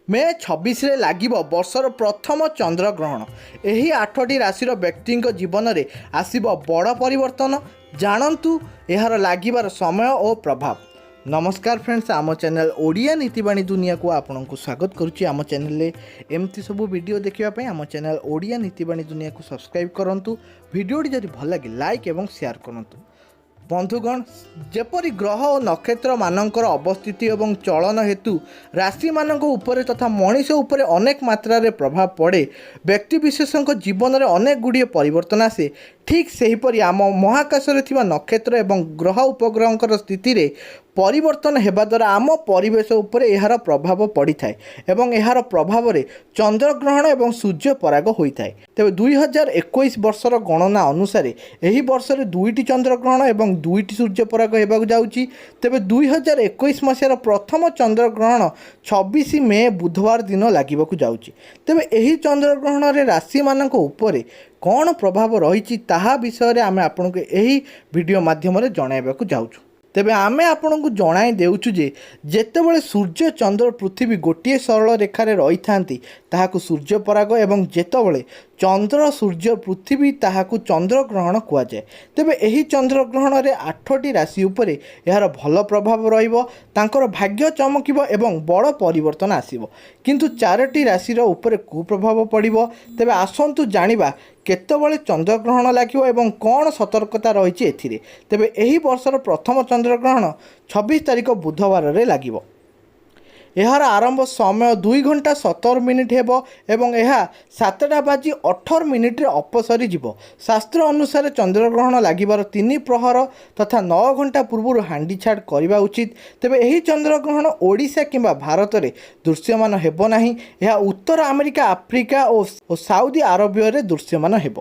ମେ 26ରେ ଲାଗିବ ବର୍ଷର ପ୍ରଥମ ଚନ୍ଦ୍ରଗ୍ରହଣ। ଏହି ଆଠଟି ରାଶିର ବ୍ୟକ୍ତିଙ୍କ ଜୀବନରେ ଆସିବ ବଡ଼ ପରିବର୍ତ୍ତନ। ଜାଣନ୍ତୁ ଏହାର ଲାଗିବାର ସମୟ ଓ ପ୍ରଭାବ। ନମସ୍କାର ଫ୍ରେଣ୍ଡସ୍, ଆମ ଚ୍ୟାନେଲ୍ ଓଡ଼ିଆ ନୀତିବାଣୀ ଦୁନିଆକୁ ଆପଣଙ୍କୁ ସ୍ୱାଗତ କରୁଛି। ଆମ ଚ୍ୟାନେଲରେ ଏମିତି ସବୁ ଭିଡ଼ିଓ ଦେଖିବା ପାଇଁ ଆମ ଚ୍ୟାନେଲ୍ ଓଡ଼ିଆ ନୀତିବାଣୀ ଦୁନିଆକୁ ସବସ୍କ୍ରାଇବ୍ କରନ୍ତୁ। ଭିଡ଼ିଓଟି ଯଦି ଭଲ ଲାଗେ, ଲାଇକ୍ ଏବଂ ସେୟାର କରନ୍ତୁ। ବନ୍ଧୁଗଣ, ଯେପରି ଗ୍ରହ ଓ ନକ୍ଷତ୍ରମାନଙ୍କର ଅବସ୍ଥିତି ଏବଂ ଚଳନ ହେତୁ ରାଶିମାନଙ୍କ ଉପରେ ତଥା ମଣିଷ ଉପରେ ଅନେକ ମାତ୍ରାରେ ପ୍ରଭାବ ପଡ଼େ, ବ୍ୟକ୍ତିବିଶେଷଙ୍କ ଜୀବନରେ ଅନେକ ଗୁଡ଼ିଏ ପରିବର୍ତ୍ତନ ଆସେ, ଠିକ୍ ସେହିପରି ଆମ ମହାକାଶରେ ଥିବା ନକ୍ଷତ୍ର ଏବଂ ଗ୍ରହ ଉପଗ୍ରହଙ୍କର ସ୍ଥିତିରେ ପରିବର୍ତ୍ତନ ହେବା ଦ୍ୱାରା ଆମ ପରିବେଶ ଉପରେ ଏହାର ପ୍ରଭାବ ପଡ଼ିଥାଏ ଏବଂ ଏହାର ପ୍ରଭାବରେ ଚନ୍ଦ୍ରଗ୍ରହଣ ଏବଂ ସୂର୍ଯ୍ୟପରାଗ ହୋଇଥାଏ। ତେବେ 2021 ବର୍ଷର ଗଣନା ଅନୁସାରେ ଏହି ବର୍ଷରେ ଦୁଇଟି ଚନ୍ଦ୍ରଗ୍ରହଣ ଏବଂ ଦୁଇଟି ସୂର୍ଯ୍ୟପରାଗ ହେବାକୁ ଯାଉଛି। ତେବେ 2021 ମସିହାର ପ୍ରଥମ ଚନ୍ଦ୍ରଗ୍ରହଣ 26 ମେ ବୁଧବାର ଦିନ ଲାଗିବାକୁ ଯାଉଛି। ତେବେ ଏହି ଚନ୍ଦ୍ରଗ୍ରହଣରେ ରାଶିମାନଙ୍କ ଉପରେ କ'ଣ ପ୍ରଭାବ ରହିଛି, ତାହା ବିଷୟରେ ଆମେ ଆପଣଙ୍କୁ ଏହି ଭିଡ଼ିଓ ମାଧ୍ୟମରେ ଜଣାଇବାକୁ ଯାଉଛୁ। ତେବେ ଆମେ ଆପଣଙ୍କୁ ଜଣାଇ ଦେଉଛୁ ଯେ ଯେତେବେଳେ ସୂର୍ଯ୍ୟ, ଚନ୍ଦ୍ର, ପୃଥିବୀ ଗୋଟିଏ ସରଳ ରେଖାରେ ରହିଥାନ୍ତି, ତାହାକୁ ସୂର୍ଯ୍ୟପରାଗ ଏବଂ ଯେତେବେଳେ ଚନ୍ଦ୍ର, ସୂର୍ଯ୍ୟ, ପୃଥିବୀ, ତାହାକୁ ଚନ୍ଦ୍ରଗ୍ରହଣ କୁହାଯାଏ। ତେବେ ଏହି ଚନ୍ଦ୍ରଗ୍ରହଣରେ ଆଠଟି ରାଶି ଉପରେ ଏହାର ଭଲ ପ୍ରଭାବ ରହିବ, ତାଙ୍କର ଭାଗ୍ୟ ଚମକିବ ଏବଂ ବଡ଼ ପରିବର୍ତ୍ତନ ଆସିବ। କିନ୍ତୁ ଚାରୋଟି ରାଶିର ଉପରେ କୁପ୍ରଭାବ ପଡ଼ିବ। ତେବେ ଆସନ୍ତୁ ଜାଣିବା କେତେବେଳେ ଚନ୍ଦ୍ରଗ୍ରହଣ ଲାଗିବ ଏବଂ କ'ଣ ସତର୍କତା ରହିଛି ଏଥିରେ। ତେବେ ଏହି ବର୍ଷର ପ୍ରଥମ ଚନ୍ଦ୍ରଗ୍ରହଣ 26 ତାରିଖ ବୁଧବାରରେ ଲାଗିବ। ଏହାର ଆରମ୍ଭ ସମୟ 2 ଘଣ୍ଟା 17 ମିନିଟ୍ ହେବ ଏବଂ ଏହା 7ଟା ବାଜି 18 ମିନିଟ୍ରେ ଅପସରି ଯିବ। ଶାସ୍ତ୍ର ଅନୁସାରେ ଚନ୍ଦ୍ରଗ୍ରହଣ ଲାଗିବାର ତିନି ପ୍ରହର ତଥା 9 ଘଣ୍ଟା ପୂର୍ବରୁ ହାଣ୍ଡି ଛାଡ଼ କରିବା ଉଚିତ। ତେବେ ଏହି ଚନ୍ଦ୍ରଗ୍ରହଣ ଓଡ଼ିଶା କିମ୍ବା ଭାରତରେ ଦୃଶ୍ୟମାନ ହେବ ନାହିଁ। ଏହା ଉତ୍ତର ଆମେରିକା, ଆଫ୍ରିକା ଓ ସାଉଦି ଆରବିଆରେ ଦୃଶ୍ୟମାନ ହେବ।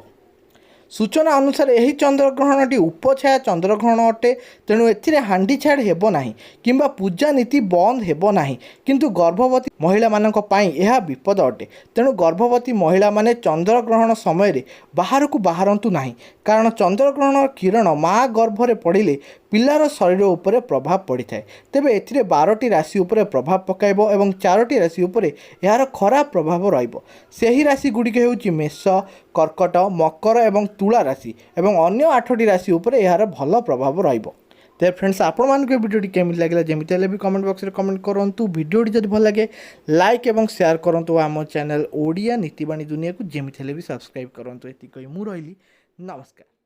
ସୂଚନା ଅନୁସାରେ ଏହି ଚନ୍ଦ୍ରଗ୍ରହଣଟି ଉପଛାୟା ଚନ୍ଦ୍ରଗ୍ରହଣ ଅଟେ। ତେଣୁ ଏଥିରେ ହାଣ୍ଡି ଛାଡ଼ ହେବ ନାହିଁ କିମ୍ବା ପୂଜା ନୀତି ବନ୍ଦ ହେବ ନାହିଁ। କିନ୍ତୁ ଗର୍ଭବତୀ ମହିଳାମାନଙ୍କ ପାଇଁ ଏହା ବିପଦ ଅଟେ। ତେଣୁ ଗର୍ଭବତୀ ମହିଳାମାନେ ଚନ୍ଦ୍ରଗ୍ରହଣ ସମୟରେ ବାହାରକୁ ବାହାରନ୍ତୁ ନାହିଁ, କାରଣ ଚନ୍ଦ୍ରଗ୍ରହଣର କିରଣ ମା ଗର୍ଭରେ ପଡ଼ିଲେ ପିଲାର ଶରୀର ଉପରେ ପ୍ରଭାବ ପଡ଼ିଥାଏ। ତେବେ ଏଥିରେ 12ଟି ରାଶି ଉପରେ ପ୍ରଭାବ ପକାଇବ ଏବଂ ଚାରୋଟି ରାଶି ଉପରେ ଏହାର ଖରାପ ପ୍ରଭାବ ରହିବ। ସେହି ରାଶି ଗୁଡ଼ିକ ହେଉଛି ମେଷ, କର୍କଟ, ମକର ଏବଂ ତୁଳା ରାଶି ଏବଂ ଅନ୍ୟ ଆଠଟି ରାଶି ଉପରେ ଏହାର ଭଲ ପ୍ରଭାବ ରହିବ। ତେବେ ଫ୍ରେଣ୍ଡସ୍, ଆପଣମାନଙ୍କୁ ଏ ଭିଡ଼ିଓଟି କେମିତି ଲାଗିଲା, ଯେମିତି ହେଲେ ବି କମେଣ୍ଟ ବକ୍ସରେ କମେଣ୍ଟ କରନ୍ତୁ। ଭିଡ଼ିଓଟି ଯଦି ଭଲ ଲାଗେ, ଲାଇକ୍ ଏବଂ ସେୟାର କରନ୍ତୁ। ଆମ ଚ୍ୟାନେଲ୍ ଓଡ଼ିଆ ନୀତିବାଣୀ ଦୁନିଆକୁ ଯେମିତି ହେଲେ ବି ସବସ୍କ୍ରାଇବ୍ କରନ୍ତୁ। ଏତିକି କହି ମୁଁ ରହିଲି। ନମସ୍କାର।